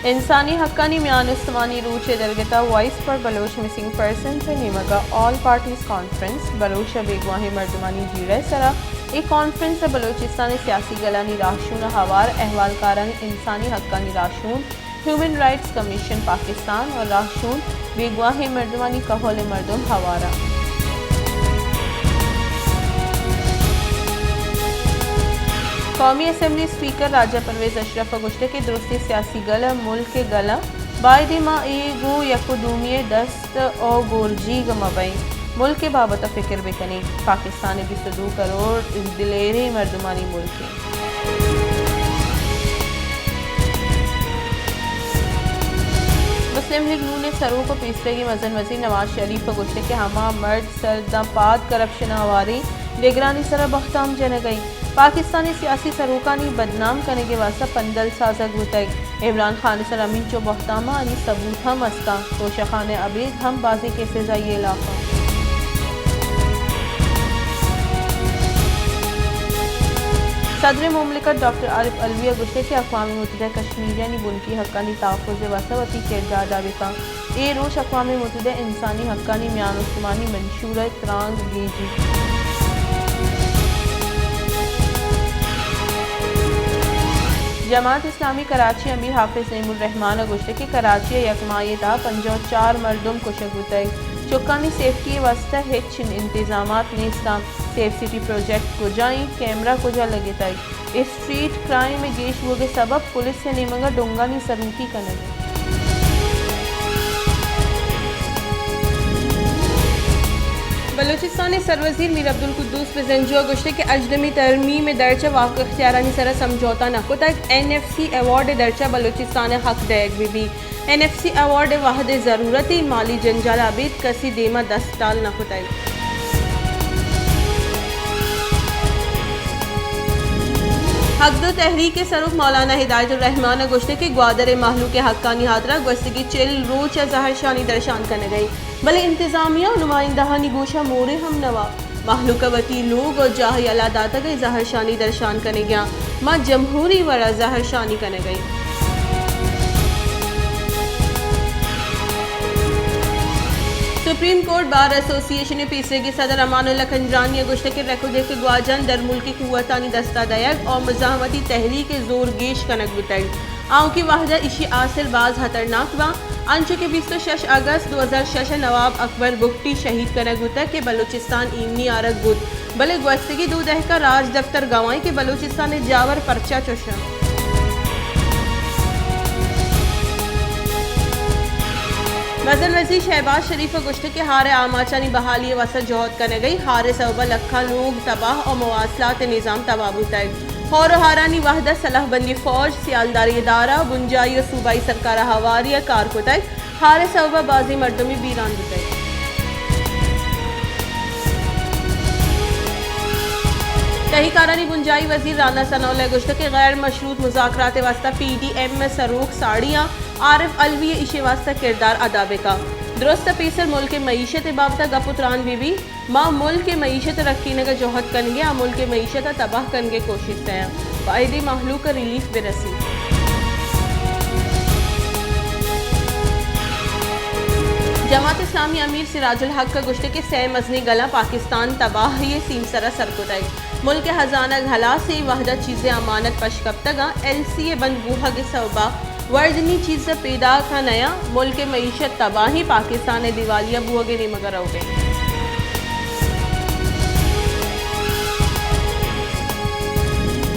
انسانی حقانی میان استمانی روچ ء درگت ء voice for Baloch missing persons ء نیمگ ء آل پارٹیز کانفرنس، بلوچ ء بیگواہیں مردمانی جیڑہ ء سرا۔ اے کانفرنس ء بلوچستان ء سیاسی گلانی راہشون ء ہوار، احوالکارانی انسانی حقانی راہشون، ہیومن رائٹس کمیشن پاکستان ء راہشون، بیگواہیں مردمانی کہول ء مردم ہوار انت۔ قومی اسمبلی اسپیکر راجہ پرویز اشرف ء گوشتگ کہ درستیں سیاسی گل ء ملک ء گل انت، بائدیں ما اے گوں یک ء دومی ء دست ء گورجیگ مہ بئیں، ملک ء بابت ء فکر بہ کنیں۔ پاکستان ء بیست ء دو کروڑ دلیریں مردمانی ملک انت۔ مسلم لیگ نون ء سروک ء پیسریگیں مزن وزیر نواز شریف ء گوشتگ کہ ہما مرد سر داں پاد کرپشن ء ہواریں، دگرانی سرا بہتام جنگ ء انت۔ پاکستان ء سیاسی سروکانی بدنام کنگ ء واستہ پندل سازگ بوتگ۔ عمران خان ء سرا ہمینچو بہتامانی ثبوت ہم است انت۔ توشہ خانہ ابید ہم بازیں کیسز آئی ء ہلاپ انت۔ صدر مملکت ڈاکٹر عارف علوی ء گوشتگ کہ اقوام متحدہ کشمیریانی بنکی حقانی تحفظ ء واستہ وتی کردار ادا بہ کنت۔ اے روچ اقوام متحدہ انسانی حقانی میان استمانی منشور ء ترانگ گیجیت۔ جماعت اسلامی کراچی امیر حافظ نعیم الرحمان ء گوشتگ کہ کراچی ء یک ماہے تہا پنجاہ و چار مردم کشگ بوتگ۔ چکانی سیفٹی ء واستہ ہچ انتظامات نیست انت۔ سیف سٹی پروجیکٹ کجا انت؟ کیمرہ کجا لگتگ؟ اسٹریٹ کرائم ء گیش بوگ ء سبب پولیس ء نیمگ ء ڈنگانی سروکی کنگ انت۔ بلوچستان ء سروزیر میر عبدالقدوس بزنجو ء گوشتگ کہ ہژدمی ترمیم ء درچ ء واک اختیارانی سرا سمجھوتہ نہ کتگ، این ایف سی ایوارڈ ء درچ ء بلوچستان ء حق دئیگ بہ بیت۔ این ایف سی ایوارڈ ء وھد ء ضرورت انت، مالی جنجال ء ابید کسی دیم ء دست ٹال نہ کتگ۔ حق دو تحریک ء سروک مولانا ہدایت الرحمان ء گوشتگ کہ گوادر ء مہلوک ء حقانی ہاترا گوستگیں چل روچ ء زہرشانی درشان کنگ ء انت، بلے انتظامیہ ء نمائندہانی گوش ء مورے ہم نوا۔ مہلوک ء وتی لوگ ء جاہ یلہ داتگ ء زہرشانی درشان کنگ ء آں۔ ما جمہوری وڑ ء زہرشانی کنگ ء ایں۔ سپریم کورٹ بار ایسوسی ایشن ء پیسریگیں صدر امان اللہ کنجرانی ء گوشتگ کہ رکودیک ء گواجن درملکی قوتانی دست ء دئیگ ء مزاحمتی تحریک ء زور گیش کنگ بوتگ۔ آؤکیں وھد ء ایشی ء آسر باز ہترناک باں۔ انچو کہ بیست ء شش اگست دو ہزار شش ء نواب اکبر بگٹی شہید کنگ بوتگ کہ بلوچستان ایمنی آرگ بوت، بلے گوستگیں دو دہک ء راجدپتر گواہیں کہ بلوچستان ء جاور پرچا چش انت۔ مزن وزیر شہباز شریف ء گوشتگ کہ ہار ء آماچانی بحالی ء واستہ جہد کنگ ء انت۔ ہار ء سوب ء لکھاں لوگ تباہ ء مواصلات ء نظام تباہ بوتگ۔ ہور ء ہارانی وھد ء سلاہ بندی فوج، سیالداری ادارہ، بنجاہی ء صوبائی سرکار ء ہواری ء کار کتگ۔ ہار ء سوب ء بازیں مردمے بیران بوتگ۔ تہی کارانی بنجاہی وزیر رانا ثناء اللہ ء گوشتگ کہ غیر مشروط مذاکرات ء واستہ پی ڈی ایم ء سروک ساڑی آں، عارف علوی ء ایشی ء واستہ کردار ادا بہ کنت۔ درست ء پیسر ملک ء معیشت ء بابت ء گپ ء تران بہ بیت۔ ما ملک ء معیشت ء رکینگ ء جہد کنگ ء آں، ملک ء معیشت ء تباہ کنگ ء کوشست ء آں، بائدیں مہلوک ء ریلیف بہ رسیت۔ جماعت اسلامی امیر سراج الحق ء گوشتگ کہ سئے مزنیں گلاں پاکستان تباہی ء سیمسر ء سر کتگ، ملک ء ہزانگ ہلاس ایں، وھد ء چیزے امانت پش کپتگ آں، ایل سی ء بند بوہگ ء سوب ء وردنی چیز پیداک نہ انت، ملک ء معیشت تباہیں، پاکستان ء دیوالیہ بوگ ء نیمگ ء روگ ء انت۔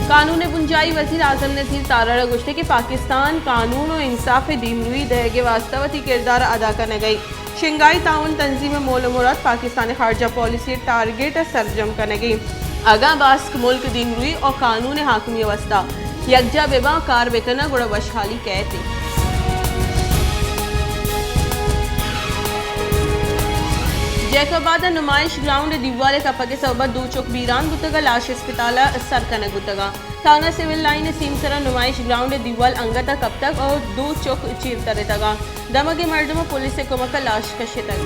قانون ء بنجاہی وزیر اعظم نذیر تارڑ ء گوشتگ کہ پاکستان قانون ء انصاف ء دیمروئی دئیگ ء واستہ وتی کردار ء ادا کنگ ء انت۔ شنگھائی تعاون تنظیم ء مول ء مراد پاکستان ء خارجہ پالیسی ء ٹارگٹ ء سرجم کنگ ء انت۔ اگاں باسک ملک دیمروئی ء قانون ء حاکمی ء واستہ یکجاہ بہ باں، کار بہ کناں، گڑا وشحالی کئیت۔ جیکب آباد ء نمائش گراؤنڈ ء دیوال ء کپگ ء سوب ء دو چک بیران بوتگ ء لاش اسپتال ء سر کنگ بوتگ انت۔ تھانہ سول لائن ء سیمسر ء نمائش گراؤنڈ ء دیوال انگت ء کپتگ ء دو چک چیر ترتگ انت۔ دمگیں مردماں پولیس ء کمک ء لاش کشتگ۔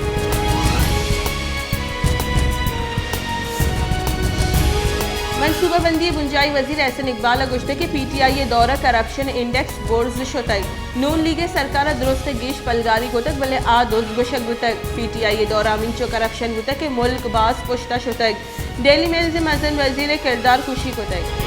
منصوبہ بندی ءِ بنجاہی وزیر احسن اقبال ءَ گوشتگ کہ پی ٹی آئی ءِ دور ءَ کرپشن انڈیکس برز شتگ، نون لیگ ءِ سرکار ءَ درست گیش پلگاری کتگ، بلے آ دزگوشگ بوتگ۔ پی ٹی آئی ءِ دور ءَ ہمینچو کرپشن بوتگ کہ ملک باز پشت ءَ شتگ۔ ڈیلی میلز ءِ مزن وزیر ءِ کردار کشی کتگ۔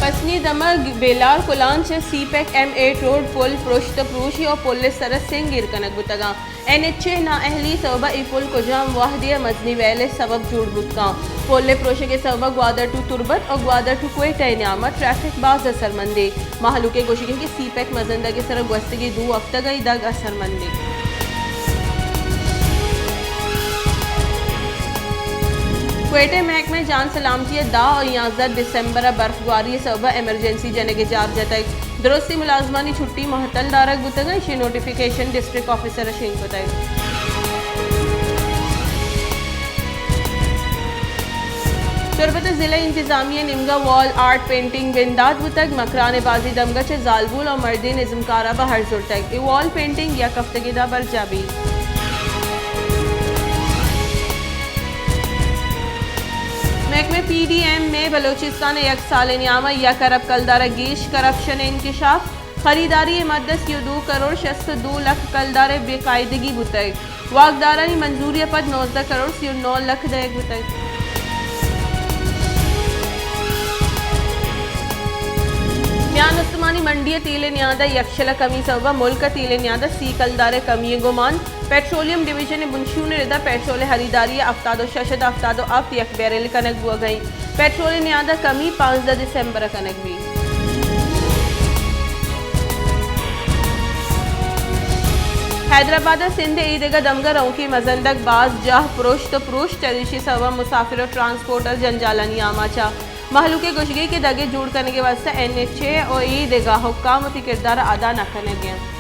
پسنی دمگ بیلار کلان چہ سی پیک ایم ایٹ روڈ پل پرشت پروشی ءُ پل ءِ سر ءَ سنگ ایر کنگ بوتگاں۔ این ایچ اے ءِ نااہلی سبب ءَ اے پل کجام وہدے ءَ مزنیں ویل ءِ سبب جوڑ بوت کنت۔ پل ءِ پروشگ ءِ سبب ءَ گوادر ٹو تربت ءُ گوادر ٹو کوئٹہ ءِ نیام ءَ ٹریفک باز اثرمند اِنت۔ مہلوک ءِ گوشگ اِنت کہ سی پیک مزن دگ ءِ سر ءَ گوستگیں دو ہفتگ ءَ اے دگ اثرمند اِنت۔ کوئٹہ ءِ محکمہ جان سلامتی ءَ دہ ءُ یازدہ دسمبر ءَ برف گواری ءِ سبب ءَ ایمرجنسی جنگ ءِ جار جتگ۔ درستیں ملازمانی چھٹی مہتل دارگ بوتگ ءُ ایشی ءِ نوٹیفکیشن ڈسٹرکٹ آفیسر ءَ شنگ کتگ۔ تربت ءَ ضلع انتظامیہ ءِ نیمگ ءَ وال آرٹ پینٹنگ بندات بوتگ۔ مکران ءِ بازیں دمگ ءَ چہ زالبول ءُ مردین ازمکار ءَ بہر زرتگ۔ اے وال پینٹنگ یک ہفتگے ءَ برجاہ بیت۔ محکمہ پی ڈی ایم ءِ بلوچستان ءَ یک سال ءِ نیام ءَ یک ارب کلدار ءَ گیش کرپشن ءِ انکشاف، خریداری ءِ مد ءَ سی ءُ دو کروڑ شست ءُ دو لکھ کلدار ءِ بے قاعدگی بوتگ، واکدارانی منظوری ءَ پد نوزدہ کروڑ سی ءُ نو لکھ دئیگ بوتگ۔ میان استمانی منڈی ءَ تیل ءِ نیاد ءَ یکشل ءِ کمی سبب ءَ ملک ءَ تیل ءِ نیاد ءَ سی کلدار ءِ کمی ءِ گمان۔ پیٹرولیم ڈویژن ءِ بنشون ءِ رد ءَ پیٹرول ءِ ہریداری ءَ ہفتاد ءُ شش ءُ ہفتاد ءُ ہپت یک بیرل کنگ بوگ ءَ اِنت۔ پیٹرول ءِ نیاد ءَ کمی پانزدہ دسمبر ءَ کنگ بیت۔ حیدرآباد ءَ سندھ ءِ اے دگہ دمگ ءَ رؤنکیں مزندگ باز جاہ پروشت ءُ پروشت، چریشی ءِ سبب ءَ مسافر ءُ ٹرانسپورٹر جنجالانی آماچ اَنت۔ مہلوک ءِ گوشگ اِنت کہ دگ ءِ جوڑ کنگ ءِ واستہ این ایچ اے ءُ اے دگہ حکام وتی کردار ءَ ادا نہ کنگ ءَ اَنت۔